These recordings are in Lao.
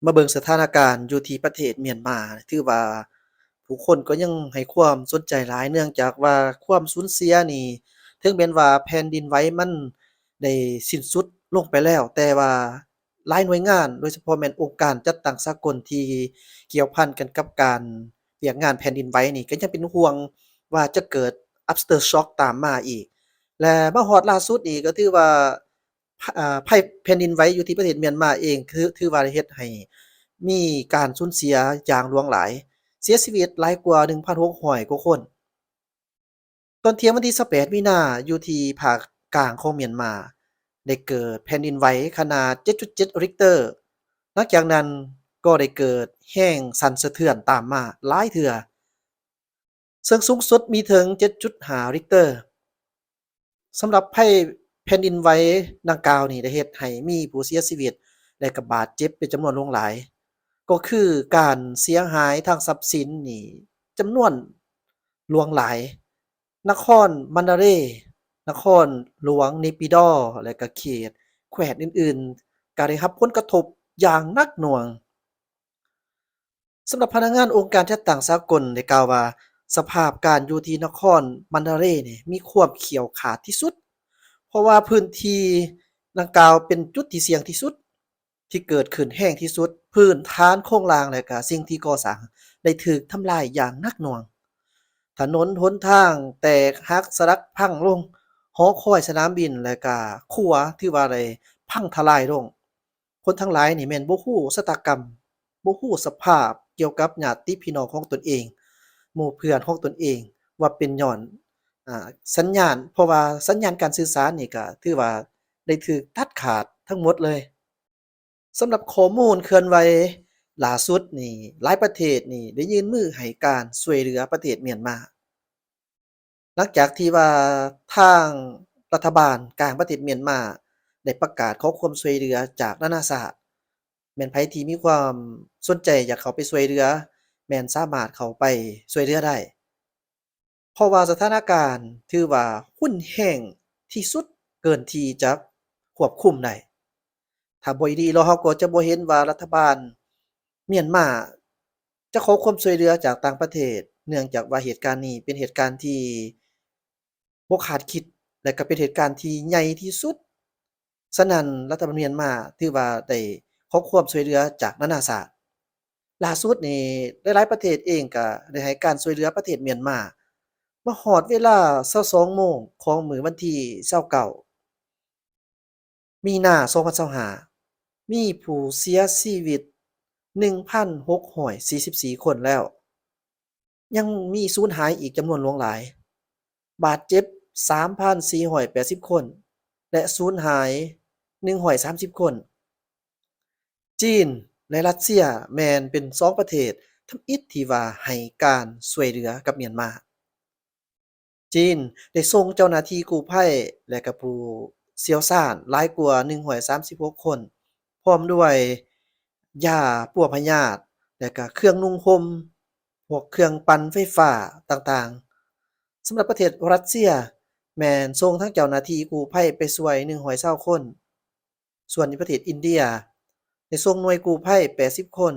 ມາເບິ່ງສະຖານະການຢູ່ທີ່ປະເທດມຽນມາ ຖືວ່າຜູ້ຄົນກໍຍັງໃຫ້ຄວາມສົນໃຈຫຼາຍ ເນື່ອງຈາກວ່າຄວາມສູນເສຍນີ້ ເຖິງແມ່ນວ່າແຜ່ນດິນໄຫວມັນໄດ້ສິ້ນສຸດລົງໄປແລ້ວ, ແຕ່ວ່າຫຼາຍໜ່ວຍງານ ໂດຍສະເພາະແມ່ນອົງການຈັດຕັ້ງສາກົນທີ່ກ່ຽວພັນກັນກັບການວຽກງານແຜ່ນດິນໄຫວນີ້ ກໍຍັງເປັນຫ່ວງວ່າຈະເກີດ aftershock ຕາມມາອີກ ແລະ ມາຮອດລ່າສຸດນີ້ກໍຖືວ່າ ພະ ອາ ໄພແຜ່ນດິນໄຫວຢູ່ທີ່ປະເທດມຽນມາເອງ ຄື ຖືວ່າໄດ້ເຮັດໃຫ້ມີການສູນເສຍຢ່າງຫຼວງຫຼາຍ, ເສຍຊີວິດຫຼາຍກວ່າໜຶ່ງພັນຫົກຮ້ອຍກວ່າຄົນ. ຕອນທ່ຽງວັນທີຊາວແປດມີນາ ຢູ່ທີ່ພາກກາງຂອງມຽນມາ ໄດ້ເກີດແຜ່ນດິນໄຫວຂະໜາດເຈັດຈຸດເຈັດ Richter, ຫຼັງຈາກນັ້ນກໍໄດ້ເກີດແຮງສັ່ນສະເທືອນຕາມມາຫຼາຍເທື່ອ. ເຊິ່ງສູງສຸດມີເຖິງເຈັດຈຸດຫ້າ Richter. ສຳລັບໄພແຜ່ນດິນໄຫວດັ່ງກ່າວນີ້ ໄດ້ເຮັດໃຫ້ມີຜູ້ເສຍຊີວິດ ແລະ ກະບາດເຈັບເປັນຈຳນວນຫຼວງຫຼາຍ, ກໍຄືການເສຍຫາຍທາງຊັບສິນນີ້ຈຳນວນຫຼວງຫຼາຍ. ນະຄອນມັນດາເລ, ນະຄອນຫຼວງເນປີດໍ ແລະ ກະເຂດແຂວງອື່ນໆ ກະໄດ້ຮັບຜົນກະທົບຢ່າງໜັກໜ່ວງ. ສຳລັບພະນັກງານອົງການຈັດຕັ້ງສາກົນໄດ້ກ່າວວ່າ ສະພາບການຢູ່ທີ່ນະຄອນມັນດາເລນີ້ມີຄວາມຂຽວຂາດທີ່ສຸດ, ເພາະວ່າພື້ນທີ່ດັ່ງກ່າວເປັນຈຸດທີ່ສ່ຽງທີ່ສຸດ, ທີ່ເກີດຂຶ້ນແຮງທີ່ສຸດ, ພື້ນຖານໂຄງລ່າງ ແລະ ກະສິ່ງທີ່ກໍ່ສ້າງໄດ້ຖືກທຳລາຍຢ່າງໜັກໜ່ວງ, ຖະໜົນຫົນທາງແຕກຫັກສະຫຼັກພັງລົງ, ຫໍຄອຍສະໜາມບິນ ແລະ ກະຂົວຖືວ່າໄດ້ພັງທະລາຍລົງ. ຄົນທັງຫຼາຍນີ້ແມ່ນບໍ່ຮູ້ຊະຕາກຳ, ບໍ່ຮູ້ສະພາບກ່ຽວກັບຍາດຕິພີ່ນ້ອງຂອງຕົນເອງ, ໝູ່ເພື່ອນຂອງຕົນເອງ ວ່າເປັນຍ້ອນ ອາ ສັນຍານ, ເພາະວ່າສັນຍານການສື່ສານນີ້ກະຖືວ່າໄດ້ຖືກຕັດຂາດທັງໝົດເລີຍ. ສຳລັບຂໍ້ມູນເຄື່ອນໄຫວລ່າສຸດນີ້, ຫຼາຍປະເທດນີ້ໄດ້ຍື່ນມືໃຫ້ການຊ່ວຍເຫຼືອປະເທດມຽນມາ. ຫຼັງຈາກທີ່ວ່າທາງລັດຖະບານກາງປະເທດມຽນມາໄດ້ປະກາດຂໍຄວາມຊ່ວຍເຫຼືອຈາກນານາຊາດ, ແມ່ນໃຜທີ່ມີຄວາມສົນໃຈຢາກເຂົ້າໄປຊ່ວຍເຫຼືອ ແມ່ນສາມາດເຂົ້າໄປຊ່ວຍເຫຼືອໄດ້, ເພາະວ່າສະຖານະການຖືວ່າຮຸນແຮງທີ່ສຸດເກີນທີ່ຈະຄວບຄຸມໄດ້. ຖ້າບໍ່ດີແລ້ວ ເຮົາກໍຈະບໍ່ເຫັນວ່າລັດຖະບານມຽນມາຈະຂໍຄວາມຊ່ວຍເຫຼືອຈາກຕ່າງປະເທດ, ເນື່ອງຈາກວ່າເຫດການນີ້ເປັນເຫດການທີ່ບໍ່ຄາດຄິດ ແລະ ກໍເປັນເຫດການທີ່ໃຫຍ່ທີ່ສຸດ. ສະນັ້ນ ລັດຖະບານມຽນມາຖືວ່າໄດ້ຂໍຄວາມຊ່ວຍເຫຼືອຈາກນານາຊາດ. ລ່າສຸດນີ້ ຫຼາຍໆປະເທດເອງກໍໄດ້ໃຫ້ການຊ່ວຍເຫຼືອປະເທດມຽນມາ. ມາຮອດເວລາຊາວສອງໂມງຂອງມື້ວັນທີຊາວເກົ້າ ມີນາ ສອງພັນຊາວຫ້າ ມີຜູ້ເສຍຊີວິດໜຶ່ງພັນຫົກຮ້ອຍສີ່ສິບສີ່ຄົນແລ້ວ, ຍັງມີສູນຫາຍອີກຈຳນວນຫຼວງຫຼາຍ, ບາດເຈັບສາມພັນສີ່ຮ້ອຍແປດສິບຄົນ ແລະ ສູນຫາຍໜຶ່ງຮ້ອຍສາມສິບຄົນ. ຈີນ ແລະ ຣັດເຊຍ ແມ່ນເປັນສອງປະເທດທຳອິດທີ່ວ່າໃຫ້ການຊ່ວຍເຫຼືອກັບມຽນມາ. ຈີນໄດ້ສົ່ງເຈົ້າໜ້າທີ່ກູ້ໄພ ແລະ ກະຜູ້ຊ່ຽວຊານຫຼາຍກວ່າໜຶ່ງຮ້ອຍສາມສິບຫົກຄົນ ພ້ອມດ້ວຍຢາປົວພະຍາດ ແລະ ກະເຄື່ອງນຸ່ງຫົ່ມ, ພວກເຄື່ອງປັ່ນໄຟຟ້າຕ່າງໆ. ສຳລັບປະເທດຣັດເຊຍ ແມ່ນສົ່ງທັງເຈົ້າໜ້າທີ່ກູ້ໄພໄປຊ່ວຍໜຶ່ງຮ້ອຍຊາວຄົນ. ສ່ວນຢູ່ປະເທດອິນເດຍ ໄດ້ສົ່ງໜ່ວຍກູ້ໄພແປດສິບຄົນ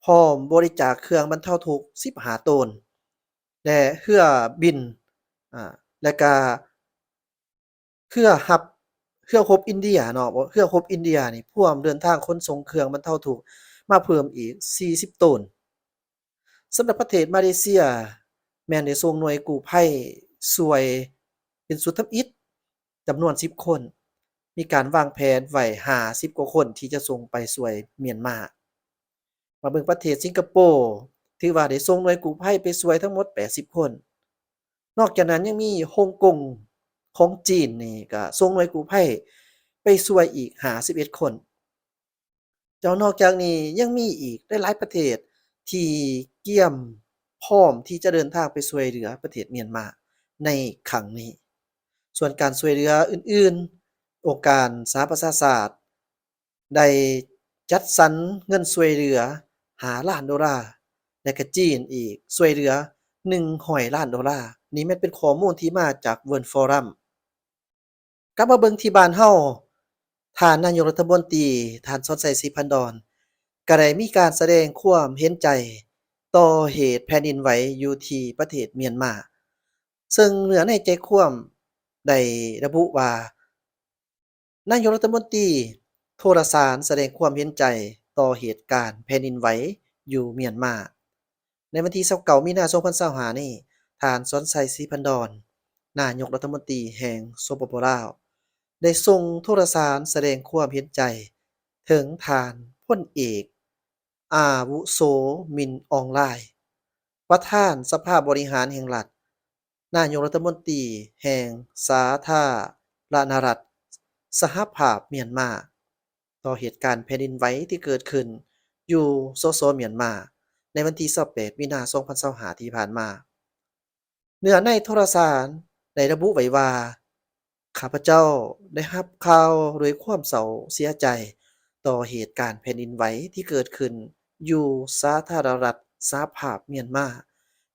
ພ້ອມບໍລິຈາກເຄື່ອງບັນເທົາທຸກສິບຫ້າໂຕນ ແລະ ເຮືອບິນ ອາ ແລະກະເຮືອຮັບ ເຮືອຮົບອິນເດຍເນາະ, ເຮືອຮົບອິນເດຍນີ້ພວມເດີນທາງຂົນສົ່ງເຄື່ອງບັນເທົາທຸກມາເພີ່ມອີກສີ່ສິບໂຕນ. ສຳລັບປະເທດມາເລເຊຍ ແມ່ນໄດ້ສົ່ງໜ່ວຍກູ້ໄພຊ່ວຍເປັນຊຸດທຳອິດຈຳນວນສິບຄົນ, ມີການວາງແຜນໄວ້ຫ້າສິບກວ່າຄົນທີ່ຈະສົ່ງໄປຊ່ວຍມຽນມາ. ມາເບິ່ງປະເທດສິງກະໂປ ຖືວ່າໄດ້ສົ່ງໜ່ວຍກູ້ໄພໄປຊ່ວຍທັງໝົດແປດສິບຄົນ. ນອກຈາກນັ້ນຍັງມີຮົງກົງຂອງຈີນນີ້ກໍສົ່ງໜ່ວຍກູ້ໄພໄປຊ່ວຍອີກຫ້າສິບເອັດຄົນ. ເຈົ້າ ນອກຈາກນີ້ຍັງມີອີກຫຼາຍໆປະເທດທີ່ກຽມພ້ອມທີ່ຈະເດີນທາງໄປຊ່ວຍເຫຼືອປະເທດມຽນມາໃນຄັ້ງນີ້. ສ່ວນການຊ່ວຍເຫຼືອອື່ນໆ, ອົງການສະຫະປະຊາຊາດໄດ້ຈັດສັນເງິນຊ່ວຍເຫຼືອຫ້າລ້ານໂດລາ ແລະ ກະຈີນອີກຊ່ວຍເຫຼືອໜຶ່ງຮ້ອຍລ້ານໂດລາ. ນີ້ແມ່ນເປັນຂໍ້ມູນທີ່ມາຈາກ World Forum. ກັບມາເບິ່ງທີ່ບ້ານເຮົາ, ທ່ານນາຍົກລັດຖະມົນຕີ ທ່ານ ສອນໄຊ ສີພັນດອນ ກໍໄດ້ມີການສະແດງຄວາມເຫັນໃຈຕໍ່ເຫດແຜ່ນດິນໄຫວຢູ່ທີ່ປະເທດມຽນມາ, ເຊິ່ງເນື້ອໃນໃຈຄວາມໄດ້ລະບຸວ່າ ນາຍົກລັດຖະມົນຕີໂທລະສານສະແດງຄວາມເຫັນໃຈຕໍ່ເຫດການແຜ່ນດິນໄຫວຢູ່ມຽນມາ. ໃນວັນທີຊາວເກົ້າ ມີນາ ສອງພັນຊາວຫ້ານີ້, ທ່ານ ສອນໄຊ ສີພັນດອນ ນາຍົກລັດຖະມົນຕີແຫ່ງ ສປປ ລາວ ໄດ້ສົ່ງໂທລະສານສະແດງຄວາມເຫັນໃຈເຖິງທ່ານ ພົນເອກ ອາວຸໂສ ມິນ ອອງລາຍ ປະທານສະພາບໍລິຫານແຫ່ງລັດ, ນາຍົກລັດຖະມົນຕີແຫ່ງສາທາລະນະລັດສະຫະພາບມຽນມາ ຕໍ່ເຫດການແຜ່ນດິນໄຫວທີ່ເກີດຂຶ້ນຢູ່ ສສ ມຽນມາ ໃນວັນທີຊາວແປດ ມີນາ ສອງພັນຊາວຫ້າ ທີ່ຜ່ານມາ. ເນື້ອໃນໂທລະສານໄດ້ລະບຸໄວ້ວ່າ, ຂ້າພະເຈົ້າໄດ້ຮັບຂ່າວດ້ວຍຄວາມເສົ້າເສຍໃຈຕໍ່ເຫດການແຜ່ນດິນໄຫວທີ່ເກີດຂຶ້ນຢູ່ສາທາລະນະລັດສະຫະພາບມຽນມາ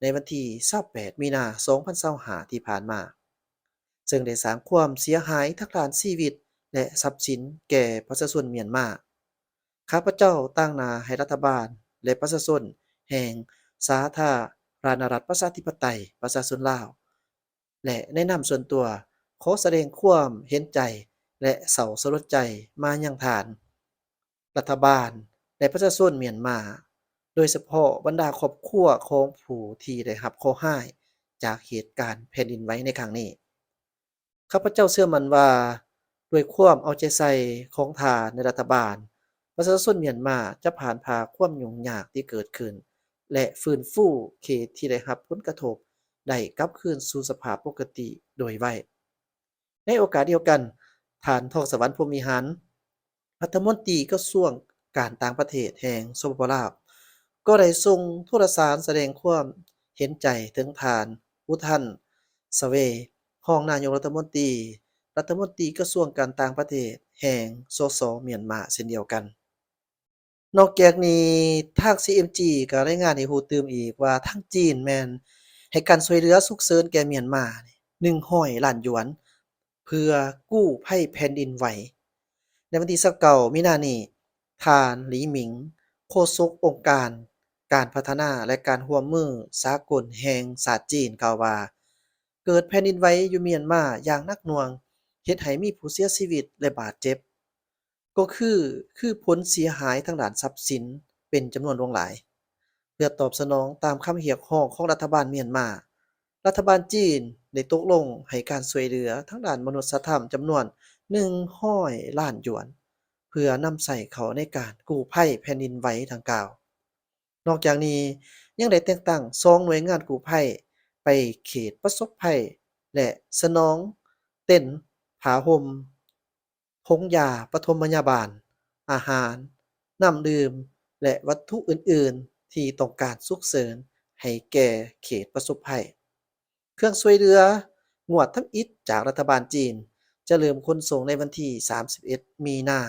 ໃນວັນທີຊາວແປດ ມີນາ ສອງພັນຊາວຫ້າ ທີ່ຜ່ານມາ, ເຊິ່ງໄດ້ສ້າງຄວາມເສຍຫາຍທາງດ້ານຊີວິດ ແລະ ຊັບສິນແກ່ປະຊາຊົນມຽນມາ. ຂ້າພະເຈົ້າຕາງໜ້າໃຫ້ລັດຖະບານ ແລະ ປະຊາຊົນແຫ່ງສາທາລະນະລັດປະຊາທິປະໄຕປະຊາຊົນລາວ ແລະ ໃນນາມສ່ວນຕົວ ຂໍສະແດງຄວາມເຫັນໃຈ ແລະ ເສົ້າສະຫຼົດໃຈມາຍັງທ່ານ, ລັດຖະບານ ແລະ ປະຊາຊົນມຽນມາ, ໂດຍສະເພາະບັນດາຄອບຄົວຂອງຜູ້ທີ່ໄດ້ຮັບເຄາະຮ້າຍຈາກເຫດການແຜ່ນດິນໄຫວໃນຄັ້ງນີ້. ຂ້າພະເຈົ້າເຊື່ອໝັ້ນວ່າ ດ້ວຍຄວາມເອົາໃຈໃສ່ຂອງທ່ານ ແລະ ລັດຖະບານ, ປະຊາຊົນມຽນມາຈະຜ່ານຜ່າຄວາມຫຍຸ້ງຍາກທີ່ເກີດຂຶ້ນ ແລະ ຟື້ນຟູເຂດທີ່ໄດ້ຮັບຜົນກະທົບໄດ້ກັບຄືນສູ່ສະພາບປົກກະຕິໂດຍໄວ. ໃນໂອກາດດຽວກັນ, ທ່ານ ທອງສະຫວັນ ພົມວິຫານ ລັດຖະມົນຕີກະຊວງການຕ່າງປະເທດແຫ່ງ ສປປ ລາວ ກໍໄດ້ສົ່ງໂທລະສານສະແດງຄວາມເຫັນໃຈເຖິງທ່ານ ອຸທັນ ສະເວ ຮອງນາຍົກລັດຖະມົນຕີ, ລັດຖະມົນຕີກະຊວງການຕ່າງປະເທດແຫ່ງ ສສ ມຽນມາ ເຊັ່ນດຽວກັນ. ນອກຈາກນີ້, ທາງ ຊີເອັມຈີ ກໍລາຍງານໃຫ້ຮູ້ຕື່ມອີກວ່າ ທາງຈີນແມ່ນໃຫ້ການຊ່ວຍເຫຼືອສຸກເສີນແກ່ມຽນມາ ໜຶ່ງຮ້ອຍລ້ານຢວນ ເພື່ອກູ້ໄພແຜ່ນດິນໄຫວ. ໃນວັນທີຊາວເກົ້າ ມີນານີ້, ທ່ານ ຫຼີ ໝິງ ໂຄສົກອົງການການພັດທະນາ ແລະ ການຮ່ວມມືສາກົນແຫ່ງຊາດຈີນ ກ່າວວ່າ ເກີດແຜ່ນດິນໄຫວຢູ່ມຽນມາຢ່າງໜັກໜ່ວງ, ເຮັດໃຫ້ມີຜູ້ເສຍຊີວິດ ແລະ ບາດເຈັບ ກໍຄື ຄືຜົນເສຍຫາຍທາງດ້ານຊັບສິນເປັນຈຳນວນຫຼວງຫຼາຍ. ເພື່ອຕອບສະໜອງຕາມຄຳຮຽກຮ້ອງຂອງລັດຖະບານມຽນມາ, ລັດຖະບານຈີນໄດ້ຕົກລົງໃຫ້ການຊ່ວຍເຫຼືອທາງດ້ານມະນຸດສະທຳຈຳນວນໜຶ່ງຮ້ອຍລ້ານຢວນ ເພື່ອນຳໃຊ້ເຂົ້າໃນການກູ້ໄພແຜ່ນດິນໄຫວດັ່ງກ່າວ. ນອກຈາກນີ້, ຍັງໄດ້ແຕ່ງຕັ້ງສອງໜ່ວຍງານກູ້ໄພໄປເຂດປະສົບໄພ ແລະ ສະໜອງເຕັນຜ້າຫົ່ມ, ຖົງຢາປະຖົມພະຍາບານ, ອາຫານ, ນ້ຳດື່ມ ແລະ ວັດຖຸອື່ນໆທີ່ຕ້ອງການສຸກເສີນໃຫ້ແກ່ເຂດປະສົບໄພ. ເຄື່ອງຊ່ວຍເຫຼືອງວດທຳອິດຈາກລັດຖະບານຈີນຈະເລີ່ມຂົນສົ່ງໃນວັນທີສາມສິບເອັດ ມີນາ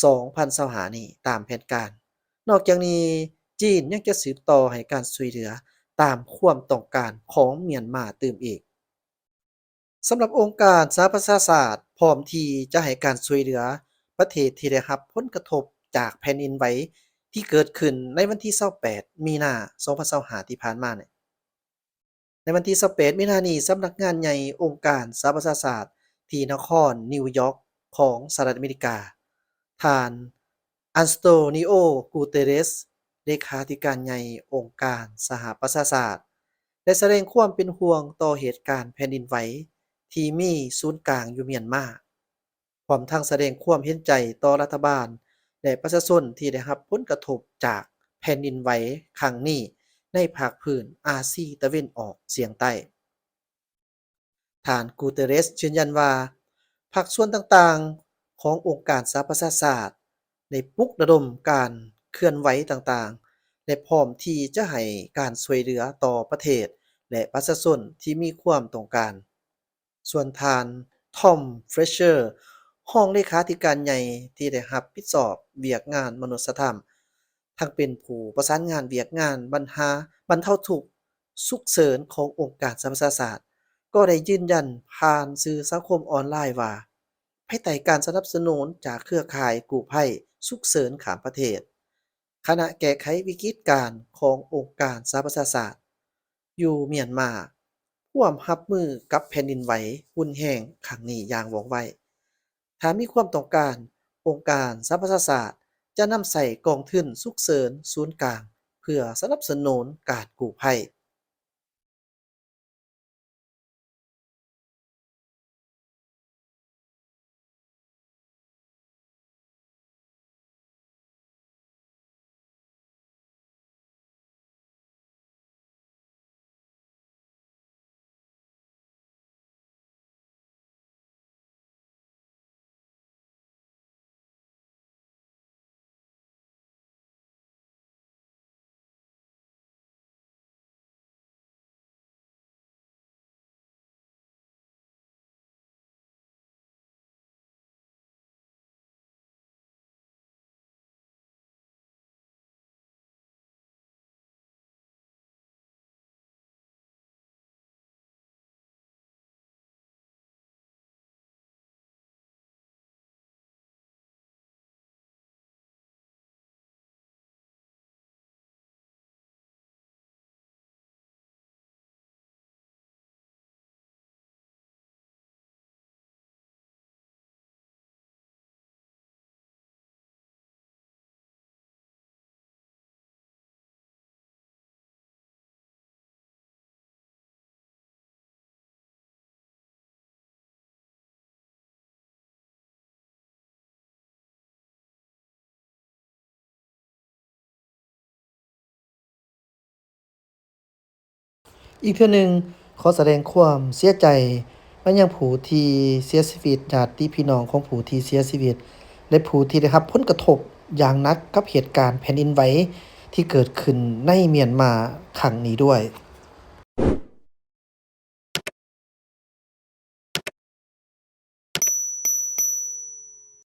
ສອງພັນຊາວຫ້ານີ້ ຕາມແຜນການ. ນອກຈາກນີ້, ຈີນຍັງຈະສືບຕໍ່ໃຫ້ການຊ່ວຍເຫຼືອຕາມຄວາມຕ້ອງການຂອງມຽນມາຕື່ມອີກ. ສຳລັບອົງການສະຫະປະຊາຊາດ ພ້ອມທີ່ຈະໃຫ້ການຊ່ວຍເຫຼືອປະເທດທີ່ໄດ້ຮັບຜົນກະທົບຈາກແຜ່ນດິນໄຫວທີ່ເກີດຂຶ້ນໃນວັນທີຊາວແປດ ມີນາ ສອງພັນຊາວຫ້າ ທີ່ຜ່ານມານີ້. ໃນວັນທີຊາວແປດ ມີນານີ້, ສຳນັກງານໃຫຍ່ອົງການສະຫະປະຊາຊາດທີ່ນະຄອນນິວຢອກຂອງສະຫະລັດອາເມລິກາ, ທ່ານ ອັນສະໂຕນີໂອ ກູເຕເຣສ ເລຂາທິການໃຫຍ່ອົງການສະຫະປະຊາຊາດ ໄດ້ສະແດງຄວາມເປັນຫ່ວງຕໍ່ເຫດການແຜ່ນດິນໄຫວທີ່ມີສູນກາງຢູ່ມຽນມາ. ພ້ອມທັງສະແດງຄວາມເຫັນໃຈຕໍ່ລັດຖະບານ ແລະ ປະຊາຊົນທີ່ໄດ້ຮັບຜົນກະທົບຈາກແຜ່ນດິນໄຫວຄັ້ງນີ້ໃນພາກພື້ນອາຊີຕາເວັນອອກສຽງໃຕ້. ທ່ານ ກູເຕເຣສ ຢືນຢັນວ່າ ພາກສ່ວນຕ່າງໆຂອງອົງການສະຫະປະຊາຊາດໄດ້ປຸກລະດົມການເຄື່ອນໄຫວຕ່າງໆ ແລະ ພ້ອມທີ່ຈະໃຫ້ການຊ່ວຍເຫຼືອຕໍ່ປະເທດ ແລະ ປະຊາຊົນທີ່ມີຄວາມຕ້ອງການ. ສ່ວນທ່ານ ທອມ ເຟຣເຊີ ຮອງເລຂາທິການໃຫຍ່ທີ່ໄດ້ຮັບຜິດຊອບວຽກງານມະນຸດສະທຳ, ທັງເປັນຜູ້ປະສານງານວຽກງານບັນຫາ ບັນເທົາທຸກສຸກເສີນຂອງອົງການສະຫະປະຊາຊາດ ກໍໄດ້ຢືນຢັນຜ່ານສື່ສັງຄົມອອນລາຍວ່າ ພາຍໃຕ້ການສະໜັບສະໜູນຈາກເຄືອຂ່າຍກູ້ໄພສຸກເສີນຂ້າມປະເທດ, ຄະນະແກ້ໄຂວິກິດການຂອງອົງການສະຫະປະຊາຊາດຢູ່ມຽນມາ ພວມຮັບມືກັບແຜ່ນດິນໄຫວຮຸນແຮງຄັ້ງນີ້ຢ່າງວ່ອງໄວ. ຖ້າມີຄວາມຕ້ອງການ, ອົງການສະຫະປະຊາຊາດຈະນຳໃຊ້ກອງທຶນສຸກເສີນສູນກາງ ເພື່ອສະໜັບສະໜູນການກູ້ໄພ. ອີກເທື່ອໜຶ່ງ ຂໍສະແດງຄວາມເສຍໃຈມາຍັງຜູ້ທີ່ເສຍຊີວິດ, ຍາດຕິພີ່ນ້ອງຂອງຜູ້ທີ່ເສຍຊີວິດ ແລະ ຜູ້ທີ່ໄດ້ຮັບຜົນກະທົບຢ່າງໜັກກັບເຫດການແຜ່ນດິນໄຫວທີ່ເກີດຂຶ້ນໃນມຽນມາຄັ້ງນີ້ດ້ວຍ.